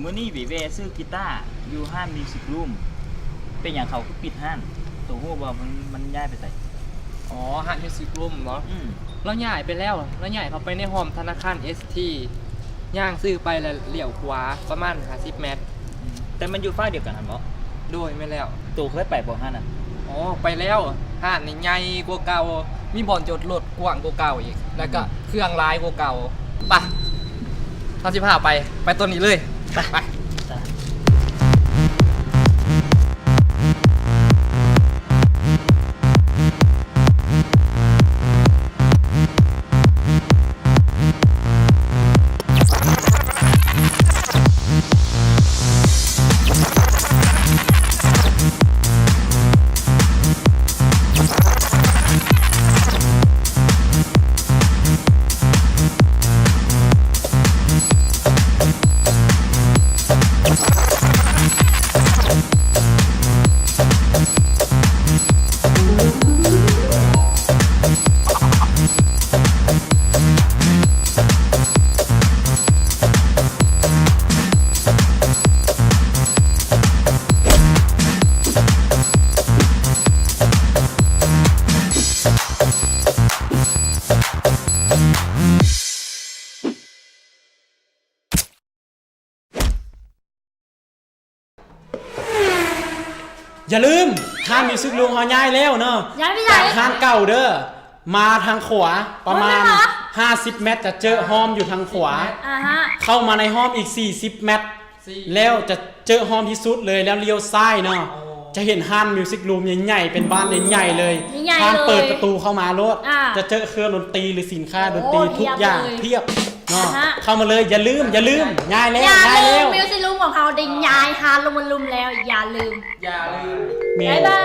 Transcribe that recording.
ມື້ນີ້ໄປແວ່ຊື້ກີຕາຢູ່ຮ້ານ Music Room. ເປັນຫຍັງເຂົາຄືປິດຮ້ານ? ໂຕຮູ້ບໍ່ ມັນ ມັນຍ້າຍໄປໃສ? ອໍ ຮ້ານ Music Room ເນາະ? ອືມ ລາວຍ້າຍໄປແລ້ວ. ລາວຍ້າຍເຂົ້າໄປໃນຮ່ອມທະນາຄານ ເອສທີ ຍ່າງຊື່ໄປແລ້ວລ້ຽວຂວາປະມານຫ້າສິບແມັດ. ອືມ ແຕ່ມັນຢູ່ຟາກດຽວກັນຫັ້ນບໍ? ໂດຍ ແມ່ນແລ້ວ. ໂຕເຄີຍໄປບໍ່ຮ້ານນັ້ນ? ອໍ ໄປແລ້ວ. ຮ້ານນີ້ໃຫຍ່ກວ່າເກົ່າ, ມີບ່ອນຈອດລົດກວ້າງກວ່າເກົ່າອີກ, ແລ້ວກໍ ອືມ ເຄື່ອງຫຼາຍກວ່າເກົ່າ. ປະ ເຮົາຊິພາໄປ, ໄປຕອນນີ້ເລີຍ. ໄປ ໄປ. ຢ່າລືມ, ຮ້ານ Music Room ເຮົາຍ້າຍແລ້ວເນາະ. ຍ້າຍໄປໃສ? ຈາກຮ້ານເກົ່າເດີ, ມາທາງຂວາປະມານຫ້າສິບແມັດ ຈະເຈີໂຮມຢູ່ທາງຂວາ. ອ່າຮະ. ເຂົ້າມາໃນໂຮມອີກສີ່ສິບແມັດ ແລ້ວຈະເຈີໂຮມທີ່ສຸດເລີຍ ແລ້ວລ້ຽວຊ້າຍເນາະ. ໂອ້ ຈະເຫັນຮ້ານ Music Room ໃຫຍ່ໆ ເປັນບານໃຫຍ່ໆເລີຍ. ໃຫຍ່ໆເລີຍ. ທ່ານເປີດປະຕູເຂົ້າມາໂລດ. ອ່າ ຈະເຈີເຄື່ອງດົນຕີ ຫຼື ສິນຄ້າດົນຕີ ໂອ້ ທຸກຢ່າງ ພຽບເລີຍ. ພຽບເນາະ. ອ່າຮະ. ເຂົ້າມາເລີຍ, ຢ່າລືມ, ຢ່າລືມ, ຍ້າຍແລ້ວ, ຢ່າລືມ Music Room ຂອງເຮົາໄດ້ຍ້າຍຮ້ານລົງມາລຸ່ມແລ້ວ, ຢ່າລືມ, ຢ່າລືມ. ແມ່ນ. ບາຍບາ